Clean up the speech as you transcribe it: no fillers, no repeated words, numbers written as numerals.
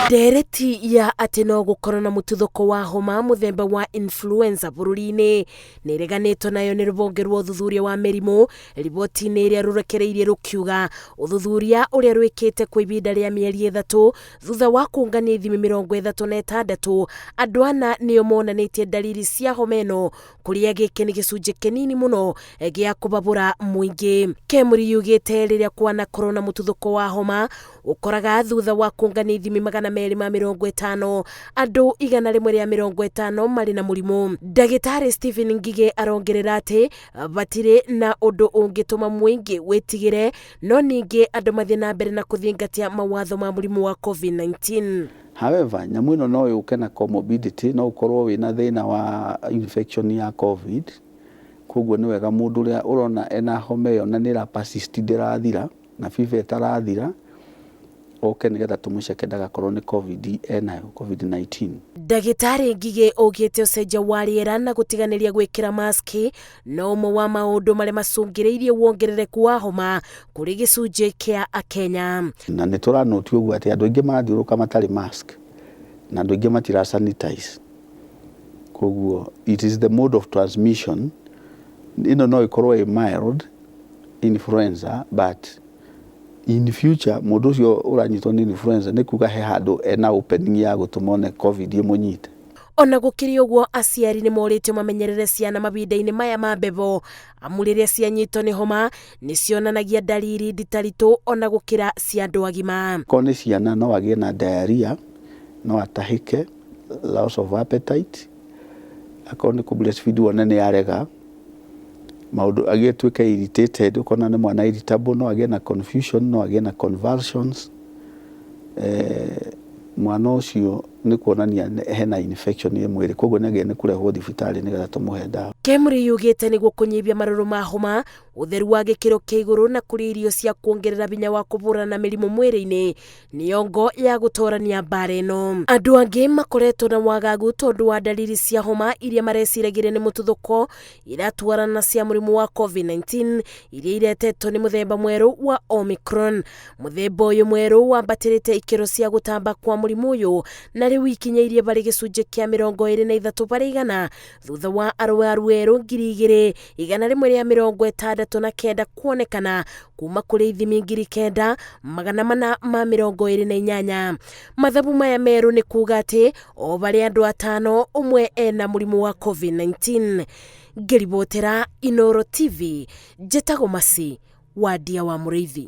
Ndereti ya atĩ no gũkorwo na mũtuthũko wa homa mũthemba wa influenza bũrũri-inĩ nĩ ĩreganĩtwo nayo nĩ rũhonge rwa ũthuthuria wa mĩrimũ riboti-inĩ ĩrĩa rũrekereirie rũkiuga ũthuthuria ũrĩa rwĩkĩte kwa ihinda rĩa mĩeri 3 thutha wa kũngania ithimi 36 andũ 4 nĩo monanĩtie ndariri cia homa ĩno, kũrĩa gĩkĩ nĩ gĩcunjĩ kĩnini mũno gĩa kũbabũra mũingĩ. Kemri yugĩte rĩrĩa kwanakorwo na mũtuthũko wa homa ũkoraga thutha wa kũngania ithimi 250 andũ 150 marĩ na mũrimũ. Ndagĩtarĩ Stephen Ngigĩ arongerera atĩ batirĩ na ũndũ ũngĩtũma mũingĩ wĩtigĩre, no ningĩ andũ mathiĩ na mbere na kũthingatia mawatho ma mũrimũ wa COVID-19. However, nyamũ ĩno no yũke na comorbidity, no ũkorwo wĩna thĩna wa infection ya COVID. Koguo nĩ wega mũndũ ũrĩa ũrona ena homa ĩyo na nĩ ĩra persist, ndĩrathira na fever ĩtarathira, oke nĩgetha tũmũceke ndagakorwo nĩ COVID enayo, COVID-19. Ndagĩtarĩ Ngigĩ augĩte ũcenjia wa rĩera na gũtiganĩria gwĩkĩra maski no ũmwe wa maũndũ marĩa macũngĩrĩirie wongerereku wa homa kũrĩ gĩcunjĩ kĩa Akenya. Na nĩ tũranoti ũguo atĩ andũ aingĩ marathiũrũrũka matarĩ mask na andũ aingĩ matira sanitize. Koguo it is the mode of transmission. Ĩno no ĩkorwo ĩ mild influenza, but in future mũndũ ũcio ũranyitwo nĩ influenza nĩ kuga he handũ ena opening ya gũtũma one COVID ĩmũnyite. Ona gũkĩrĩ ũguo, aciari nĩ morĩtio mamenyerere ciana mahinda-inĩ maya ma mbevo, amu rĩrĩa cianyitwo nĩ homa nĩ cionanagia ndariri nditaritũ ona gũkĩra cia andũ agima. Korwo nĩ ciana no agĩe na diarrhea, no atahĩke, loss of appetite, akorwo nĩ kũ breastfeed wone nĩ arega, maũndũ agĩtuĩke irritated, ũkona nĩ mwana irritable, no agĩe na confusion, no agĩe na convulsions. Mwana ũcio nĩ kuonania hena infection ĩ mwĩrĩ, koguo nĩ agĩrĩire nĩ kũrehwo thibitarĩ nĩgetha tũmũhe ndawa. Kemri yugĩte nĩguo kũnyihia marũrũ ma homa, ũtheru wa gĩkĩro kĩa igũrũ na kũrĩa irio cia kuongerera hinya wa kũhũrana na mĩrimũ mwĩrĩ-inĩ nĩyo ngo ya gũtorania mbara ĩno. Andũ angĩ makoretwo na wagagu tondũ wa ndariri cia homa iria mareciragĩria nĩ mũtuthũko iratwarana cia mũrimũ wa COVID-19 iria iretetwo nĩ mũthemba mwerũ wa Omicron. Mũthemba ũyũ mwerũ wambatĩrĩte ikĩro cia gũtamba kwa mũrimũ ũyũ na rĩu ikinyĩirie barĩ gĩcunjĩ kĩa 23% thutha wa arwaru erũ 2169 kuonekana kuma kũrĩ ithimi 9428. Mathabu maya merũ nĩ kuga atĩ o barĩ andũ 5 ũmwe ena mũrimũ wa COVID-19. Ngĩribotera Inooro TV, njĩtagwo Masi Wadia wa Mũrĩithi.